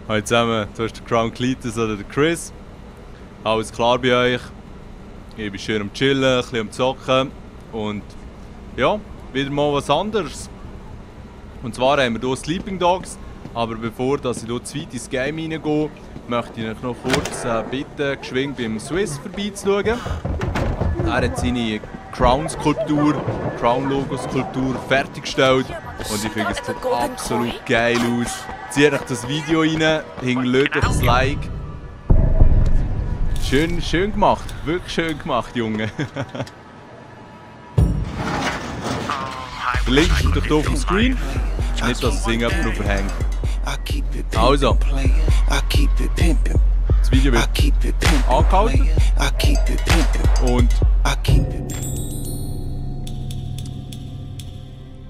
Hallo zusammen, du hast den Crown Cletus oder den Chris. Alles klar bei euch? Ich bin schön am Chillen, ein bisschen am Zocken und ja, wieder mal was anderes. Und zwar haben wir hier Sleeping Dogs, aber bevor ich hier zu weit ins Game reingehe, möchte ich euch noch kurz bitten, geschwind beim Swiss vorbeizuschauen. Er hat seine Crown-Skulptur, Crown-Logo-Skulptur fertiggestellt und ich finde, es sieht absolut geil aus. Zieht euch das Video rein, hinterlasst euch ein Like. Schön gemacht, wirklich schön gemacht, Junge. Der Link ist natürlich hier auf dem Screen, nicht, dass es irgendjemand noch verhängt. Also, das Video wird angehalten und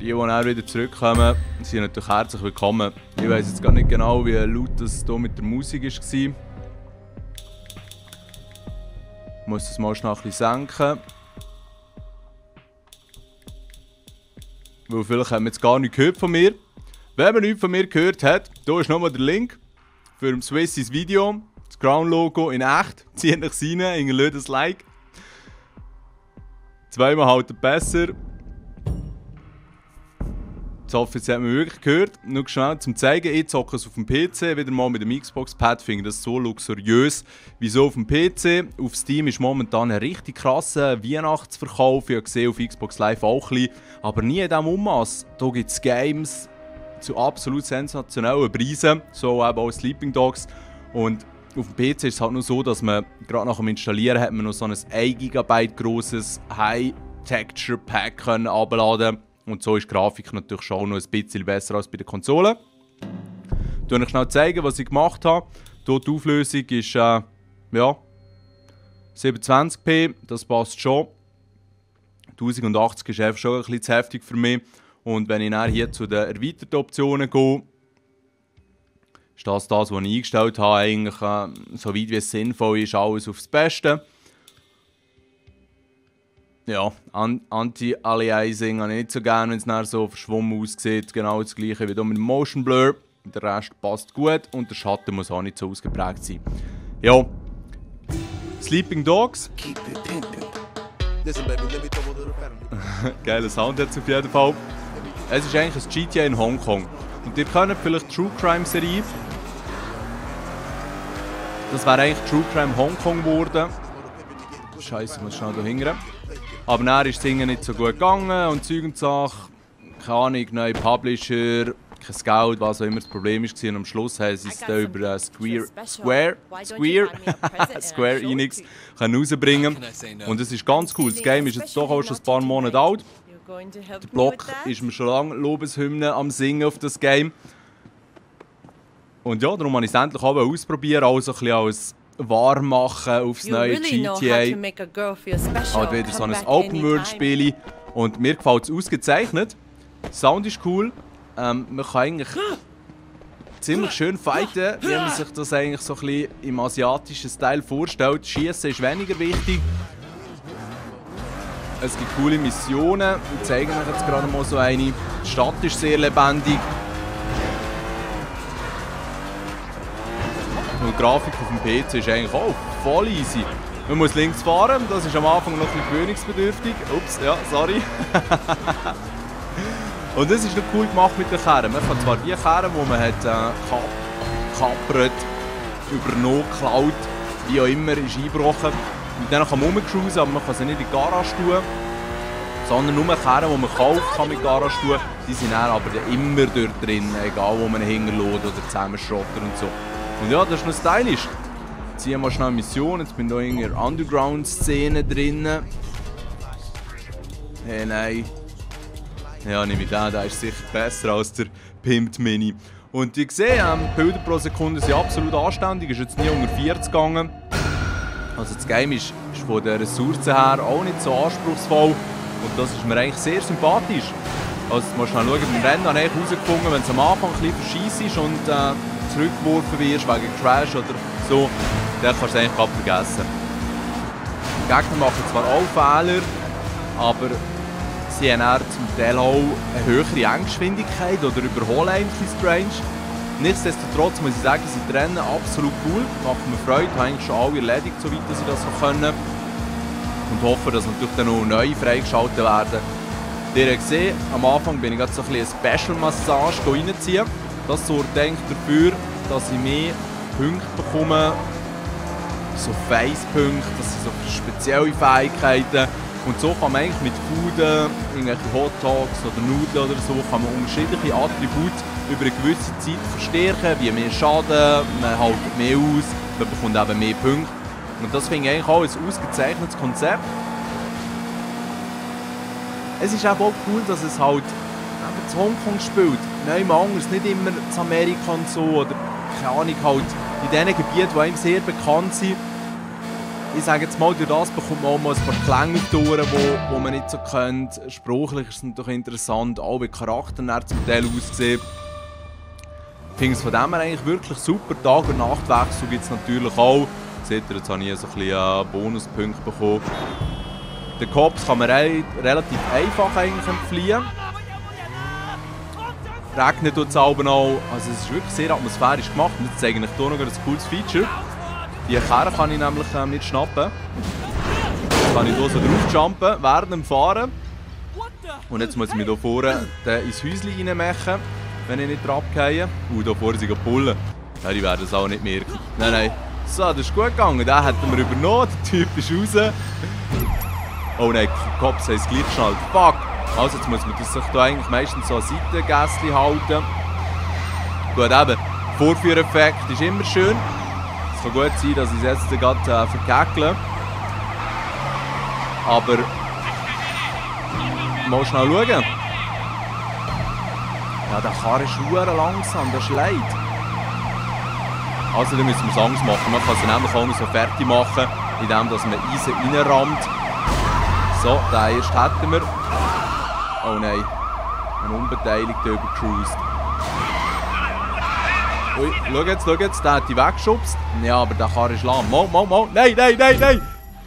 die auch wieder zurückkommen, sind natürlich herzlich willkommen. Ich weiss jetzt gar nicht genau, wie laut das hier mit der Musik war. Ich muss das mal schnell ein bisschen senken. Weil vielleicht haben wir jetzt gar nichts gehört von mir. Wenn man nichts von mir gehört hat, hier ist nochmal der Link für ein Swissis Video. Das Crown-Logo in echt. Zieht euch rein, hinterlasst ein Like. Zweimal halten besser. Ich hoffe, jetzt hat man wirklich gehört. Nur schnell zum zeigen, ich zocke es auf dem PC, wieder mal mit dem Xbox-Pad, finde das so luxuriös. Wieso auf dem PC? Auf Steam ist momentan ein richtig krasser Weihnachtsverkauf. Ich habe gesehen, auf Xbox Live auch ein bisschen, aber nie in diesem Ummaß. Hier gibt es Games zu absolut sensationellen Preisen, so eben auch Sleeping Dogs. Und auf dem PC ist es halt nur so, dass man gerade nach dem Installieren hat man noch so ein 1 GB grosses High-Texture-Pack herunterladen. Und so ist die Grafik natürlich schon noch ein bisschen besser als bei der Konsole. Ich zeige euch schnell, was ich gemacht habe. Hier die Auflösung ist ja, 720p, das passt schon. 1080 ist einfach schon ein bisschen zu heftig für mich. Und wenn ich dann hier zu den erweiterten Optionen gehe, ist das, was ich eingestellt habe, eigentlich so weit wie es sinnvoll ist, alles aufs Beste. Ja, Anti-Aliasing habe ich nicht so gerne, wenn es dann so verschwommen aussieht. Genau das gleiche wie hier mit dem Motion Blur. Der Rest passt gut und der Schatten muss auch nicht so ausgeprägt sein. Ja, Sleeping Dogs. Geiler Sound jetzt auf jeden Fall. Es ist eigentlich ein GTA in Hongkong. Und ihr kennt vielleicht die True Crime Serie. Das wäre eigentlich True Crime Hongkong geworden. Scheiße, ich muss schnell da hingern. Aber dann ist das Ding nicht so gut gegangen und Zeug und Sache. Keine Ahnung, neue Publisher, kein Geld, was auch immer das Problem war. Und am Schluss haben sie es dann über Square Enix rausbringen. Und es ist ganz cool. Das Game ist jetzt doch auch schon ein paar Monate alt. Der Block ist mir schon lange Lobeshymne am Singen auf das Game. Und ja, darum habe ich es endlich auch ausprobieren, also ein bisschen als warm machen aufs neue GTA. Halt wieder so ein Open-World-Spiel. Und mir gefällt es ausgezeichnet. Der Sound ist cool. Man kann eigentlich ziemlich schön fighten, wie man sich das eigentlich so ein bisschen im asiatischen Style vorstellt. Schießen ist weniger wichtig. Es gibt coole Missionen. Ich zeige euch jetzt gerade mal so eine. Die Stadt ist sehr lebendig. Und die Grafik auf dem PC ist eigentlich auch voll easy. Man muss links fahren, das ist am Anfang noch ein bisschen gewöhnungsbedürftig. Ups, ja, sorry. Und das ist noch cool gemacht mit den Kerren. Man kann zwar die Kerren, die man hat kappert, übernommen, geklaut, wie auch immer, ist eingebrochen. Und dann kann man rumcruisen, aber man kann sie nicht in die Garage tun. Sondern nur Kerren, die man kauft, kann mit Garage tun. Die sind dann aber immer dort drin, egal wo man hinterlässt oder zusammenschrottert und so. Und ja, das ist noch stylisch. Jetzt ziehen wir schnell eine Mission. Jetzt bin ich hier in der Underground-Szene drin. Hey, nein. Ja, nehme ich den. Der ist sicher besser als der Pimped Mini. Und ich sehe, die Bilder pro Sekunde sind absolut anständig. Ist jetzt nie unter 40 gegangen. Also das Game ist von den Ressourcen her auch nicht so anspruchsvoll. Und das ist mir eigentlich sehr sympathisch. Also jetzt musst du mal schauen, beim Rennen habe ich herausgefunden, wenn es am Anfang ein bisschen verscheiss ist und zurückgeworfen wirst wegen Crash oder so, dann kannst du es eigentlich vergessen. Die Gegner machen zwar auch Fehler, aber sie haben auch zum Teil auch eine höhere Endgeschwindigkeit oder überholen ein bisschen strange. Nichtsdestotrotz muss ich sagen, sind die Rennen absolut cool, machen mir Freude, habe eigentlich schon alle erledigt, soweit sie das so können. Und hoffe, dass natürlich dann noch neue freigeschaltet werden. Ihr habt gesehen, am Anfang bin ich gerade so ein bisschen eine Special-Massage reinziehen. Das sorgt eigentlich dafür, dass ich mehr Punkte bekomme, so Face-Punkte, das sind so spezielle Fähigkeiten. Und so kann man eigentlich mit Food, irgendwelche Hot Dogs oder Nudeln oder so, kann man unterschiedliche Attribute über eine gewisse Zeit verstärken, wie mehr Schaden, man hält mehr aus, man bekommt eben mehr Punkte. Und das finde ich eigentlich auch ein ausgezeichnetes Konzept. Es ist auch cool, dass es halt in Hongkong spielt. Nein, anders, nicht immer in Amerika und so, oder keine Ahnung, halt in den Gebieten, die einem sehr bekannt sind. Ich sage jetzt mal, durch das bekommt man auch mal ein paar Klänge auf die Ohren, die man nicht so kennt. Sprachlich ist es natürlich interessant, auch wie Charakter zum Teil aussehen. Ich finde es von dem her eigentlich wirklich super. Tag- und Nachtwechsel gibt es natürlich auch. Seht ihr, jetzt habe ich so ein bisschen Bonuspunkte bekommen. Den Cops kann man relativ einfach eigentlich entfliehen. Regnet tut es auch. Also es ist wirklich sehr atmosphärisch gemacht. Und jetzt zeige ich euch hier noch ein cooles Feature. Die Kerne kann ich nämlich nicht schnappen. Jetzt kann ich hier so draufjumpen während dem Fahren. Und jetzt muss ich mich hier vorne ins Häuschen reinmachen, wenn ich nicht abgehe. Hier vorne sind Bullen. Ja, die werden es auch nicht merken. Nein. So, das ist gut gegangen. Den hätten wir übernommen. Der Typ ist raus. Oh nein, die Cops haben es gleich geschnallt. Fuck! Also jetzt muss man sich hier eigentlich meistens so an Seitengässchen halten. Gut, eben, Vorführeffekt ist immer schön. Es kann gut sein, dass ich es jetzt gerade verkäckle. Aber mal schnell schauen. Ja, der Karren ist verdammt langsam, der schleit. Also da müssen wir es anders machen. Man kann sie nämlich auch noch so fertig machen, indem man Eisen reinrammt. So, den erst hätten wir. Oh nein, ein Unbeteiligter übercruised. Ui, schau jetzt, der hat die weggeschubst. Ja, aber der Karren ist lahm. Mal. Nein!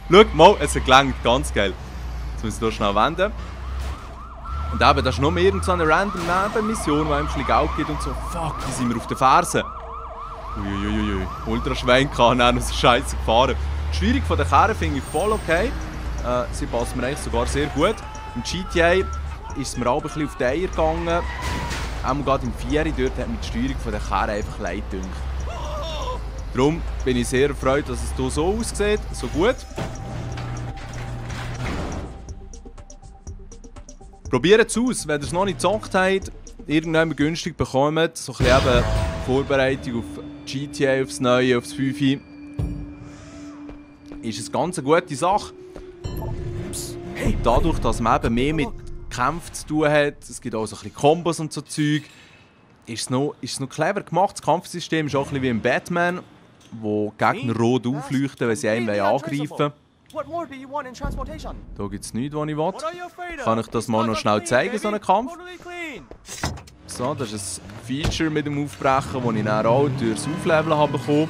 Schau mal, es hat gelangt, ganz geil. Jetzt müssen wir hier schnell wenden. Und eben, das ist noch mehr so eine random Nebenmission, die einem ein bisschen Geld gibt und so. Fuck, die sind wir auf den Fersen. Uiuiui, Ultraschwein kann auch noch so scheiße gefahren. Die Steuerung von der Karre finde ich voll okay. Sie passt mir eigentlich sogar sehr gut. Im GTA ist es mir auch ein bisschen auf die Eier gegangen. Auch gerade im 4. dort hat mir die Steuerung von der Karre einfach leid gedacht. Darum bin ich sehr erfreut, dass es hier so aussieht, so gut. Probiert es aus, wenn ihr es noch nicht gezockt habt, irgendwann günstig bekommt, so ein bisschen eben Vorbereitung auf GTA, aufs Neue, aufs 5. Ist es ganz eine gute Sache. Und dadurch, dass man eben mehr mit Kämpfen zu tun hat, es gibt auch so ein bisschen Kombos und so Zeug, ist es noch clever gemacht. Das Kampfsystem ist auch ein bisschen wie im Batman, wo Gegner rot aufleuchten, wenn sie einen angreifen wollen. Da gibt es nichts, was ich will. Kann ich das mal noch schnell zeigen, so einen Kampf? So, das ist ein Feature mit dem Aufbrechen, das ich dann auch durchs Aufleveln habe bekommen.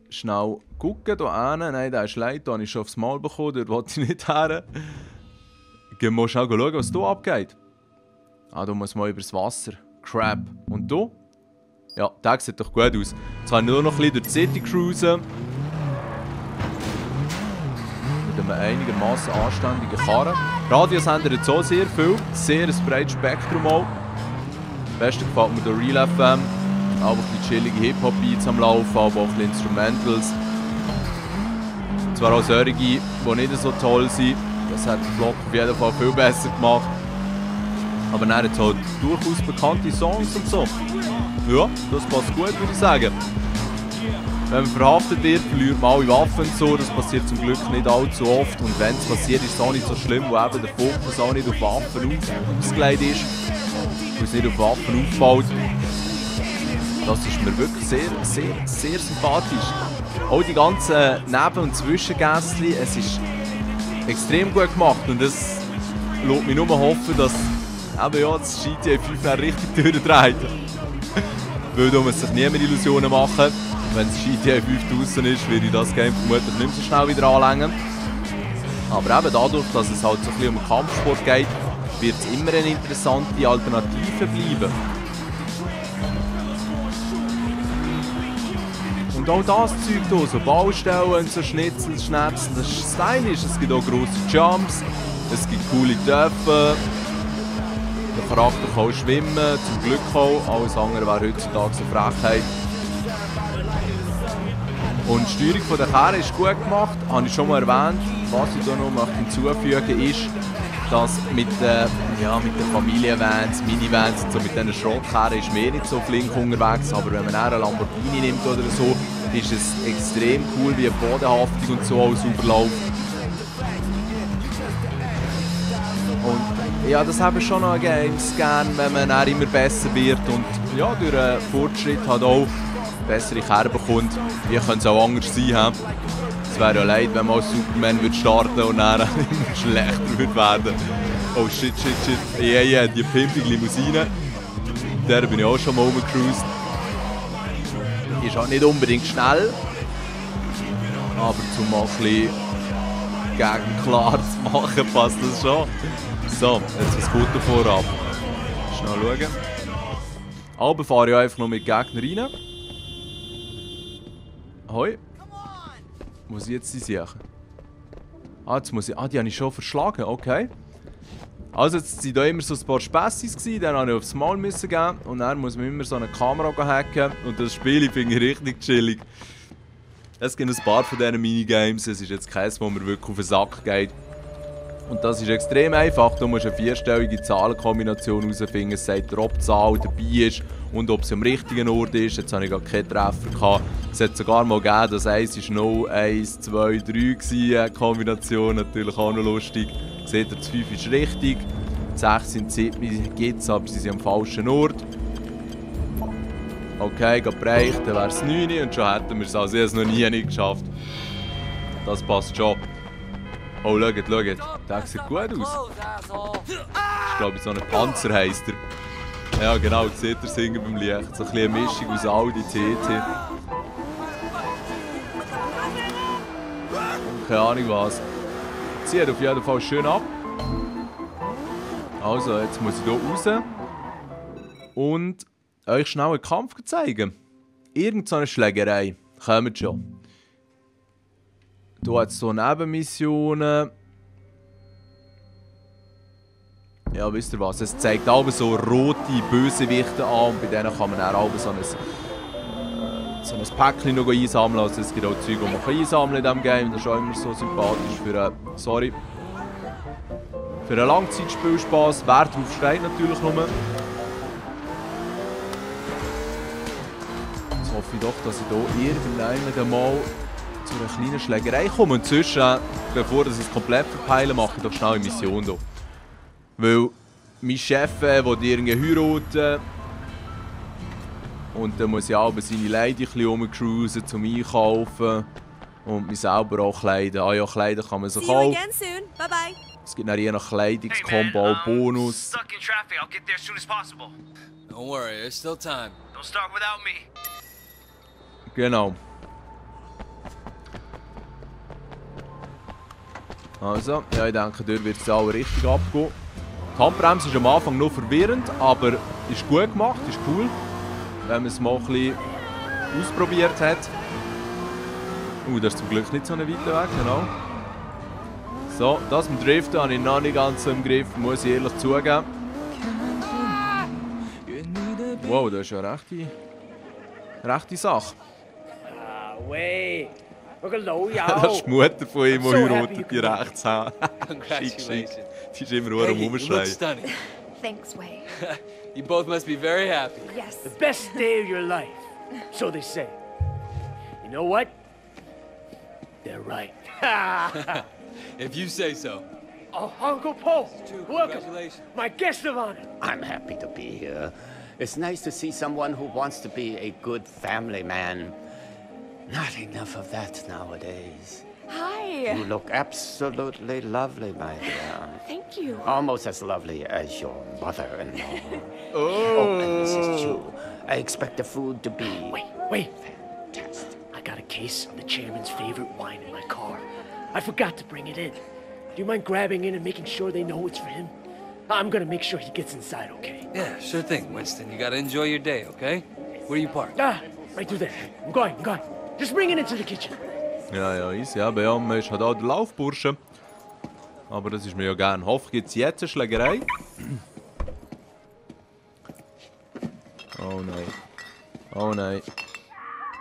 Schnell gucken, hier hinten. Nein, der ist leid, da habe ich schon aufs Mal bekommen, dort wollte ich nicht her. Gehen wir schnell schauen, was hier abgeht. Ah, da muss man übers Wasser. Crap. Und du? Ja, der sieht doch gut aus. Jetzt kann ich nur noch ein bisschen durch die City cruisen. Mit einem einigermaßen anständigen Karren. Radios haben jetzt auch sehr viel. Sehr ein breites Spektrum auch. Am besten gefällt mir der Real FM. Auch ein bisschen chillige Hip-Hop-Beats am Laufen, aber auch ein bisschen Instrumentals. Zwar auch solche, die nicht so toll sind. Das hat der Vlog auf jeden Fall viel besser gemacht. Aber dann hat es halt durchaus bekannte Songs und so. Ja, das passt gut, würde ich sagen. Wenn man verhaftet wird, verliert man alle Waffen und so. Das passiert zum Glück nicht allzu oft. Und wenn es passiert, ist es auch nicht so schlimm, wo eben der Fokus auch nicht auf Waffen ausgelegt ist. Weil es nicht auf Waffen aufbaut. Das ist mir wirklich sehr sympathisch. Auch die ganzen Neben- und Zwischengässchen, es ist extrem gut gemacht. Und das lässt mich nur hoffen, dass eben ja, das GTA 5 dann richtig durchdreht. Weil da muss sich niemand Illusionen machen. Wenn das GTA 5 draußen ist, würde ich das Game vermutlich nicht so schnell wieder anlängen. Aber eben dadurch, dass es halt so ein bisschen um Kampfsport geht, wird es immer eine interessante Alternative bleiben. Und auch das Zeug hier, so Baustellen, so Schnitzel, Schnäpsen, das ist stylisch. Es gibt auch grosse Jumps, es gibt coole Töpfe. Der Charakter kann auch schwimmen, zum Glück auch. Alles andere wäre heutzutage eine Frechheit. Und die Steuerung der Kerne ist gut gemacht, habe ich schon mal erwähnt. Was ich hier noch hinzufügen möchte, ist, dass mit den Familienvans, Minivans und so, mit diesen Schrottkerren ist man nicht so flink unterwegs. Aber wenn man einen Lamborghini nimmt oder so, ist es extrem cool, wie die Bodenhaftung und so alles überläuft. Und ja, das haben schon noch Games gern, wenn man dann immer besser wird und ja, durch einen Fortschritt halt auch bessere Kerne bekommt. Wie könnte es auch anders sein? Es wäre ja leid, wenn man als Superman würde starten und dann immer schlechter würde werden. Oh shit. Yeah, die pimpige Limousine. Der bin ich auch schon mal rumgecruised. Ist auch nicht unbedingt schnell. Aber um mal ein bisschen gegenklar zu machen, passt das schon. So, jetzt was Gutes vorab. Schnell schauen. Aber fahre ich einfach noch mit Gegnern rein. Hoi. Muss ich jetzt die suchen? Jetzt muss ich... die habe ich schon verschlagen, okay. Also jetzt waren da immer so ein paar Spässis, dann musste ich aufs Maul gehen und dann muss man immer so eine Kamera hacken und das Spiel finde ich richtig chillig. Es gibt ein paar von diesen Minigames, es ist jetzt keins, wo mir wirklich auf den Sack geht. Und das ist extrem einfach, du musst eine vierstellige Zahlenkombination herausfinden, es sagt dir, ob die Zahl dabei ist und ob sie am richtigen Ort ist. Jetzt habe ich gar keinen Treffer gehabt. Es hat sogar mal gegeben, dass 1 ist 0, 1, 2, 3 war, Kombination, natürlich auch noch lustig. Seht ihr, das 5 ist richtig, die 6 und 7 gibt es, aber sie sind am falschen Ort. Okay, gereicht, dann wäre es 9 und schon hätten wir es also. Ich habe es noch nie nicht geschafft. Das passt schon. Oh, schaut. Der sieht gut aus. Das ist, glaube ich, so ein Panzer heisst er. Ja, genau, seht ihr singen beim Licht. So ein bisschen eine Mischung aus Audi TT. Und keine Ahnung was. Zieht auf jeden Fall schön ab. Also, jetzt muss ich hier raus. Und euch schnell einen Kampf zeigen. Irgend so eine Schlägerei. Kommt schon. Hier hat es so Nebenmissionen. Ja, wisst ihr was? Es zeigt auch so rote Bösewichte an und bei denen kann man dann auch so ein Päckchen noch einsammeln. Also es gibt auch Zeug, die man einsammeln kann in diesem Game. Das ist auch immer so sympathisch für einen Langzeitspielspaß. Wer drauf steht natürlich nur. Jetzt hoffe ich doch, dass ich hier irgendwann mal zu einer kleinen Schlägerei komme. Und sonst, bevor ich es komplett verpeile, mache ich doch schnell eine Mission hier. Weil mein Chef will irgendwie heiraten. Und dann muss ich auch seine Leute ein bisschen rumcruisen zum Einkaufen. Und mich selber auch kleiden. Ah ja, Kleider kann man so kaufen. Es gibt dann je nach Kleidungskombo auch Bonus. Genau. Also, ja, ich denke, dort wird es auch richtig abgehen. Die Handbremse ist am Anfang noch verwirrend, aber ist gut gemacht, ist cool. Wenn man es mal ein bisschen ausprobiert hat. Das ist zum Glück nicht so ein weiter Weg, genau. So, das mit Driften habe ich noch nicht ganz so im Griff, muss ich ehrlich zugeben. Wow, das ist ja eine rechte Sache. Das ist die Mutter von ihm, die heiratet, die rechts haben. Schick. Die ist immer nur am Rumschreien. Thanks, Way. You both must be very happy. Yes. The best day of your life, so they say. You know what? They're right. If you say so. Oh, Uncle Paul, welcome. Congratulations. My guest of honor. I'm happy to be here. It's nice to see someone who wants to be a good family man. Not enough of that nowadays. Hi. You look absolutely lovely, my dear. Thank you. Almost as lovely as your mother-in-law. Oh, and Mrs. Chu. I expect the food to be Wait. fantastic. I got a case of the chairman's favorite wine in my car. I forgot to bring it in. Do you mind grabbing in and making sure they know it's for him? I'm gonna make sure he gets inside, okay? Yeah, sure thing, Winston. You gotta enjoy your day, okay? Where do you park? Ah, right through there. I'm going. Just bring it into the kitchen. Ja, easy. Aber ja, man ist halt auch der Laufbursche. Aber das ist mir ja gern. Hoffentlich gibt es jetzt eine Schlägerei. Oh nein. Oh nein.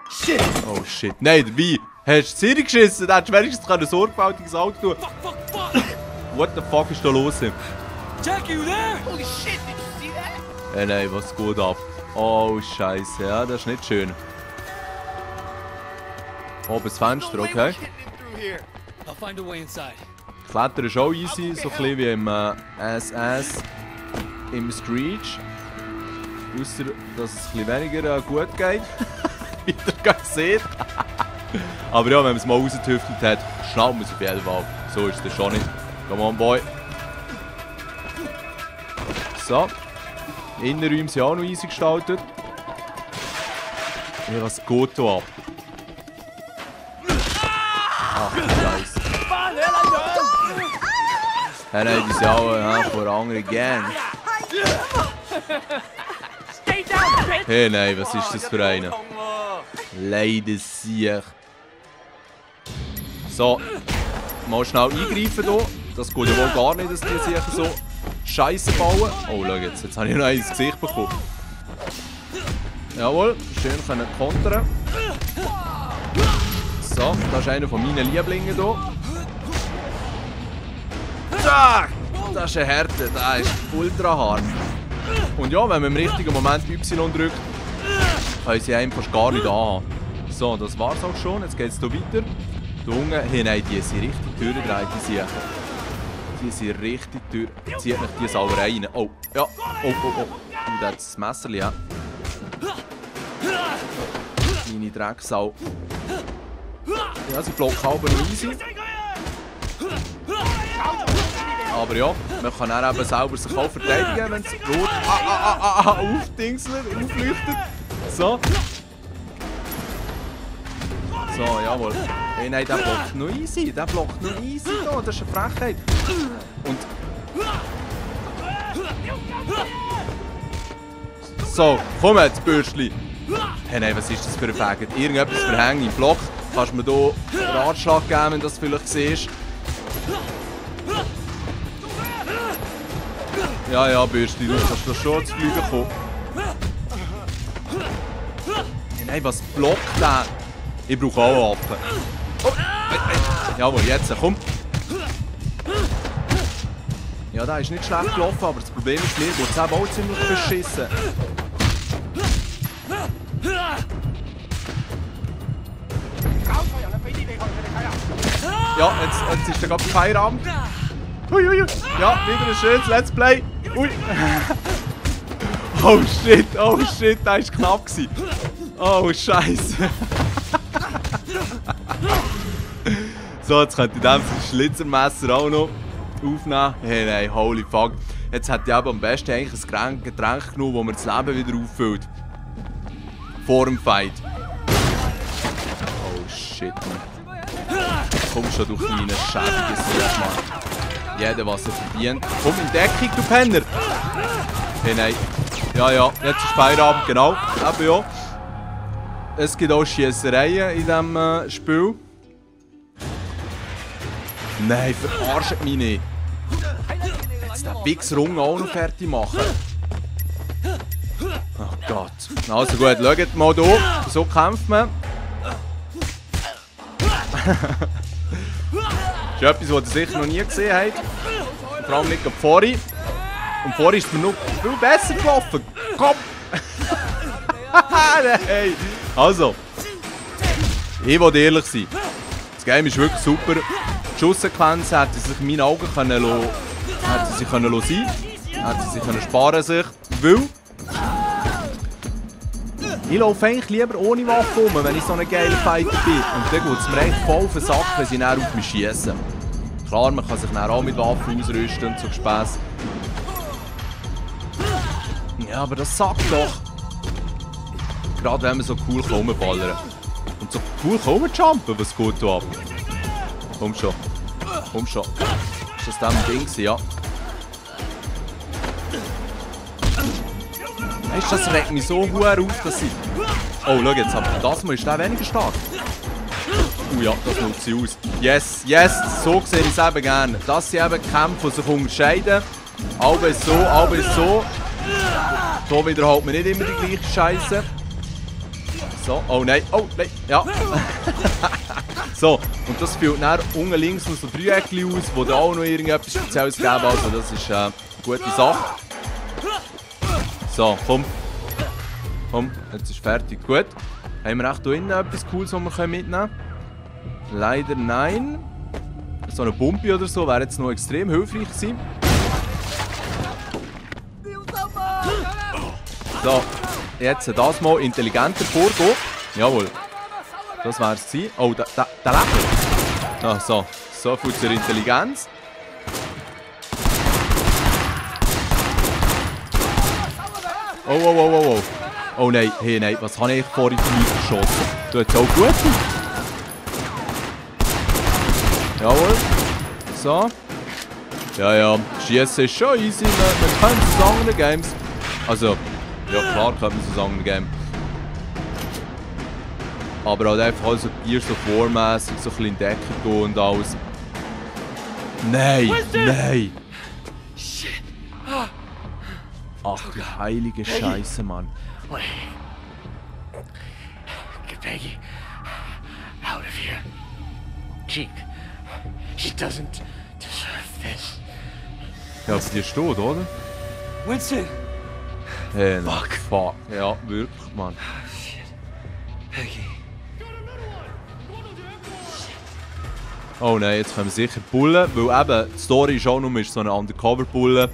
Shit! Oh shit. Nein, dabei. Hast du Siri geschissen? Da hättest du wenigstens ein sorgfältiges Auto tun. What the fuck ist da los? Jackie, you there? Holy shit, did you see that? Nein, was geht ab? Oh Scheiße, ja, das ist nicht schön. Oben das Fenster, okay. I'll find a way inside. Klettern ist auch easy, so ein bisschen wie im SS im Screech. Ausser, dass es ein bisschen weniger gut geht. Wie ihr seht. Aber ja, wenn man es mal rausgetüftelt hat, schnallt man es auf jeden Fall. So ist es schon nicht. Come on, boy. So. Innenräume sind auch noch easy gestaltet. Ja, was geht hier ab? Ach, Scheiße. Hey, nein, die sind alle von einer anderen Gang. Hey, nein, was ist das für eine? Leider siech. So. Mal schnell eingreifen hier. Das geht ja wohl gar nicht, dass die sich so Scheiße bauen. Oh, schau jetzt habe ich noch ins Gesicht bekommen. Jawohl, schön können kontern. So, das ist einer von meinen Lieblingen hier. Zack! Das ist ein Härte, der ist ultra hart. Und ja, wenn man im richtigen Moment Y drückt, können sie einem fast gar nicht anhaben. So, das war's auch schon. Jetzt geht's hier weiter. Die Unge, hey, nein, die sind richtig durchgedreht, die Siechen. Die sind richtig durch. Zieht mich die Sauerei rein. Oh, ja. Oh. Da hat das Messerli, ja. Meine Drecksau. Ja, sie blocken aber noch easy. Aber ja, man kann dann eben selber sich auch verteidigen, wenn es rot aufdingselt, aufleuchtet. So. So, jawohl. Hey, nein, der blockt noch easy. Der blockt noch easy da. Das ist eine Frechheit. Und. So, komm jetzt, Bürstli. Hey, nein, was ist das für ein Faggot? Irgendetwas verhängen im Block. Kannst du mir hier einen Ratschlag geben, wenn du das vielleicht siehst? Ja, Bürstli, du kannst das schon zu fliegen kommen. Hey, nein, was blockt der? Ich brauche auch einen Apfel. Oh, jawohl, jetzt, komm. Ja, der ist nicht schlecht gelaufen, aber das Problem ist, mir geht es eben auch ziemlich beschissen. Ja, jetzt ist der gerade Feierabend. Hui. Ja, wieder ein schönes Let's Play. Ui. Oh shit, der war knapp gewesen. Oh Scheiße. So, jetzt könnte ich das Schlitzermesser auch noch aufnehmen. Hey, nein, holy fuck. Jetzt hätte ich aber am besten eigentlich ein Getränk genommen, wo man das Leben wieder auffüllt. Vor dem Fight. Oh shit, man. Komm schon durch deine schäbige Sicht, Mann. Jeder, was er verdient. Komm in Deckung, du Penner! Hey, nein. Ja, jetzt ist Feierabend, genau. Eben ja. Es gibt auch Schiessereien in diesem Spiel. Nein, verarscht mich nicht. Jetzt den Wichsrung auch noch fertig machen. Oh Gott. Also gut, schaut mal hier. So kämpft man. Das ist etwas, was ihr sicher noch nie gesehen habt. Vor allem nicht vorhin. Und vorhin ist es mir noch viel besser gelaufen. Komm! Nein! Also, ich will ehrlich sein. Das Game ist wirklich super. Die Schusssequenz hätte sich in meinen Augen sein können. Hätte sie können sparen sich. Weil ich laufe eigentlich lieber ohne Waffe rum, wenn ich so ein geiler Fighter bin. Und dann geht es mir echt voll auf den Sack, wenn sie dann auf mich schießen. Klar, man kann sich dann auch mit Waffen ausrüsten und so Gespäss. Ja, aber das sagt doch. Gerade wenn man so cool rumballern. Und so cool rumjumpen, was geht da ab? Komm schon. Ist das dem Ding gewesen? Ja. Weißt du, das regt mich so hure auf, dass ich... Oh, schau jetzt, aber das Mal ist der weniger stark. Ja, das nutzt sie aus. Yes, yes, so sehe ich es eben gerne. Das sind eben Kämpfe, die sich unterscheiden. Albe ist so, Albe ist so. So wiederholt man nicht immer die gleiche Scheiße. So, oh nein, ja. So, und das fühlt dann unten links noch so Dreieckchen aus, wo da auch noch irgendetwas Spezielles geben. Also das ist eine gute Sache. So, komm. Komm, jetzt ist fertig. Gut. Haben wir echt hier innen etwas Cooles, was wir mitnehmen können? Leider nein. So eine Pumpe oder so wäre jetzt noch extrem hilfreich gewesen. So, jetzt das mal intelligenter vorgehen. Jawohl. Das wäre es gewesen. Oh, der lebt. Ah, so. So viel zur Intelligenz. Oh. Oh nein, hey nein, was habe ich vorhin für mich geschossen? Tut es auch gut. Jawohl. So. Ja, schießen ist schon easy. Man kann es aus anderen Games. Also, ja klar kann man es aus anderen Games. Aber halt einfach also Gears of War-mässig so ein bisschen in Deckung gehen und alles. Nein! Ach du heilige Scheiße, Mann. Wait. Get Peggy out of here. She doesn't deserve this. Ja, sie ist tot, oder? Winston! Hey, nein. Fuck. Ja, wirklich, Mann. Shit. Peggy. Oh nein, jetzt können wir sicher pullen, weil eben die Story ist auch nur so eine Undercover-Pulle.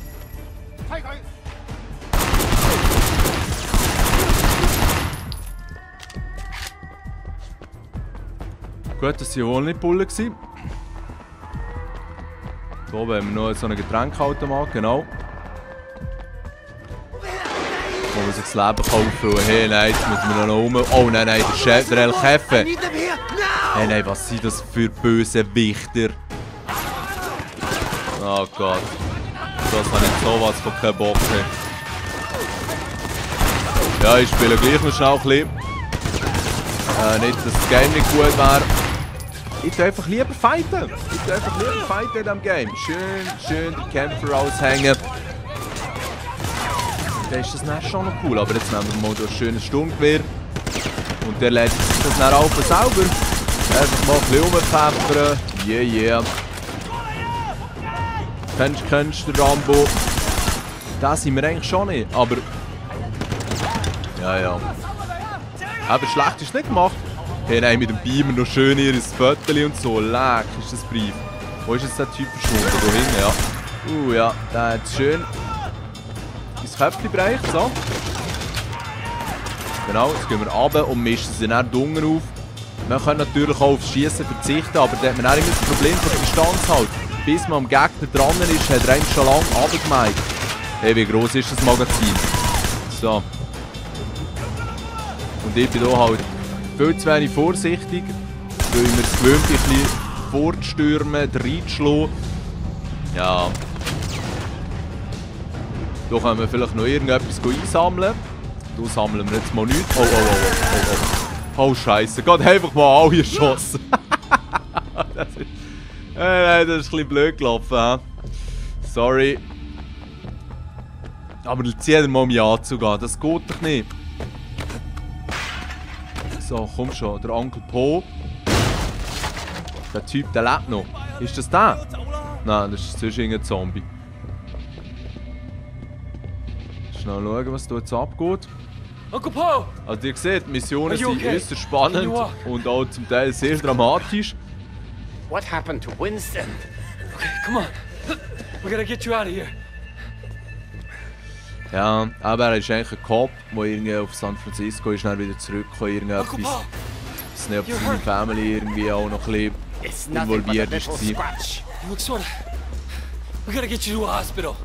Gut, das waren wohl nicht Pullen. Hier oben haben wir noch so einen Getränkautomat, genau. Wo man sich das Leben kaufen kann. Hey, nein, jetzt müssen wir noch rum. Oh nein, der Chef, der El Jefe. Hey, nein, was sind das für böse Wichter? Oh Gott. Das habe ich sowas von keinen Bock mehr. Ja, ich spiele gleich noch schnell ein bisschen. Nicht, dass das Game nicht gut wäre. Ich tue einfach lieber fighten. In diesem Game. Schön die Kämpfer raushängen. Dann ist das dann schon noch cool. Aber jetzt nehmen wir mal ein schönes Sturmgewehr. Und der lädt sich das dann auch selber. Einfach mal ein bisschen rumpfeffern. Yeah. Kennst du den Rambo? Das sind wir eigentlich schon nicht. Aber... Ja. Aber schlecht ist nicht gemacht. Hey, nein, mit dem Beamer noch schön ihr Fötterchen und so. Leck, ist das Brief. Wo ist jetzt der Typ verschwunden? Da hinten, ja. Ja, der hat schön ins Köpfchen bereicht. So. Genau, jetzt gehen wir runter und mischen sie dann dunkel auf. Man kann natürlich auch aufs Schießen verzichten, aber da hat man auch immer das Problem von der Distanz halt. Bis man am Gegner dran ist, hat er eigentlich schon lange runtergemeint. Hey, wie gross ist das Magazin? So. Und ich bin hier halt viel zu wenig vorsichtig, weil wir es gewöhnt, ein bisschen vorzustürmen, reinzuschlagen. Ja. Hier können wir vielleicht noch irgendetwas einsammeln. Hier sammeln wir jetzt mal nichts. Oh, Scheiße. Gott, einfach mal alle geschossen. Das ist ein bisschen blöd gelaufen. He? Sorry. Aber zieh dir mal um Ja zu gehen. Das geht doch nicht. So, komm schon, der Onkel Po. Der Typ, der lebt noch. Ist das der? Nein, das ist sonst irgendein Zombie. Schnell schauen, was da jetzt abgeht. Uncle Po! Also ihr seht, die Missionen sind äußerst spannend und auch zum Teil sehr dramatisch. What happened to Winston? Okay, come on. We gotta get you out of here. Ja, aber er ist eigentlich ein Cop, der irgendwie auf San Francisco ist, dann wieder zurückgekommen, irgendetwas. Dass nicht, ob seine Family irgendwie auch noch ein bisschen involviert ist. You look sorta... We gotta get you to a hospital.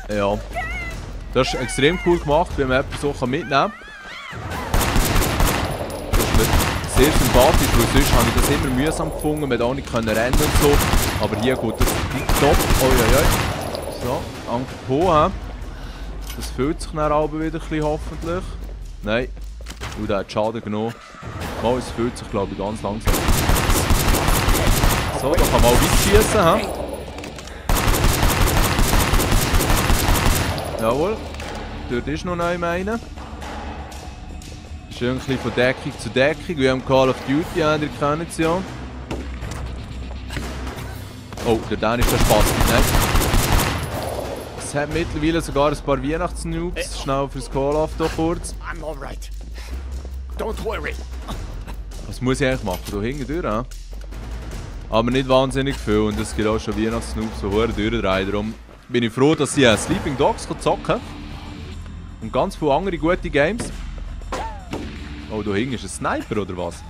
Ja. Das ist extrem cool gemacht, wenn man etwas so mitnehmen kann. Das ist mir sehr sympathisch, weil sonst habe ich das immer mühsam gefunden, man auch nicht rennen und so. Aber hier geht das top. So, Onkel Po, Das fühlt sich dann aber wieder ein bisschen, hoffentlich. Nein. Der hat Schaden genommen. Mal, es fühlt sich, glaube ich, ganz langsam. So, da kann man auch weit schiessen, hä? Jawohl. Dort ist noch einer. Schön ein bisschen von Deckung zu Deckung, wie am Call of Duty, ihr kennt es ja. Oh, der ist der Spaß. Nein. Es hat mittlerweile sogar ein paar Weihnachtsnoobs. Schnell fürs Call-Off hier kurz. I'm all right. Don't worry. Was muss ich eigentlich machen? Da hinten durch, he? Aber nicht wahnsinnig viel und es gibt auch schon Weihnachtsnoobs, die verdammt durchdrehen. Darum bin ich froh, dass ich Sleeping Dogs zocken kann. Und ganz viele andere gute Games. Oh, da hinten ist ein Sniper oder was?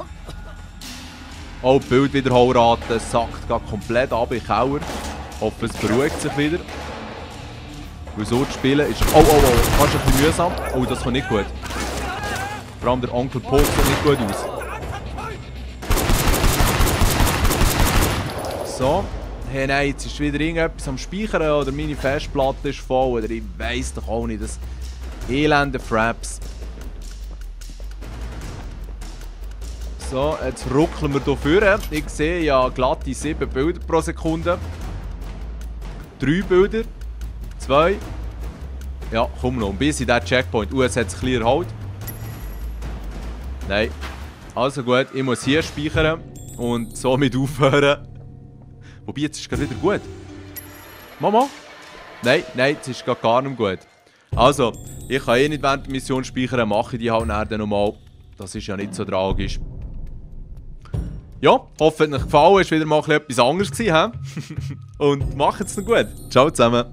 Oh, die Bildwiederholrate sackt gerade komplett ab in den Keller. Ich hoffe, es beruhigt sich wieder. Weil so zu spielen ist... Oh, fast ein bisschen mühsam. Oh, das kommt nicht gut. Vor allem der Onkel Pop sieht nicht gut aus. So. Hey, nein, jetzt ist wieder irgendetwas am Speichern oder meine Festplatte ist voll oder ich weiss doch auch nicht. Das elende Fraps. So, jetzt ruckeln wir hier vorne. Ich sehe ja glatte 7 Bilder pro Sekunde. 3 Bilder. 2. Ja, komm noch. Bis in diesen Checkpoint. Es hat sich clear erholt. Nein. Also gut, ich muss hier speichern und somit aufhören. Wobei, jetzt ist es gerade wieder gut. Mama? Nein, jetzt ist es gar nicht gut. Also, ich kann eh nicht während der Mission speichern, mache ich die halt nachher nochmal. Das ist ja nicht so tragisch. Ja, hoffe, es hat euch gefallen. Es war wieder mal etwas anderes gewesen, he? Und macht's noch gut. Ciao zusammen.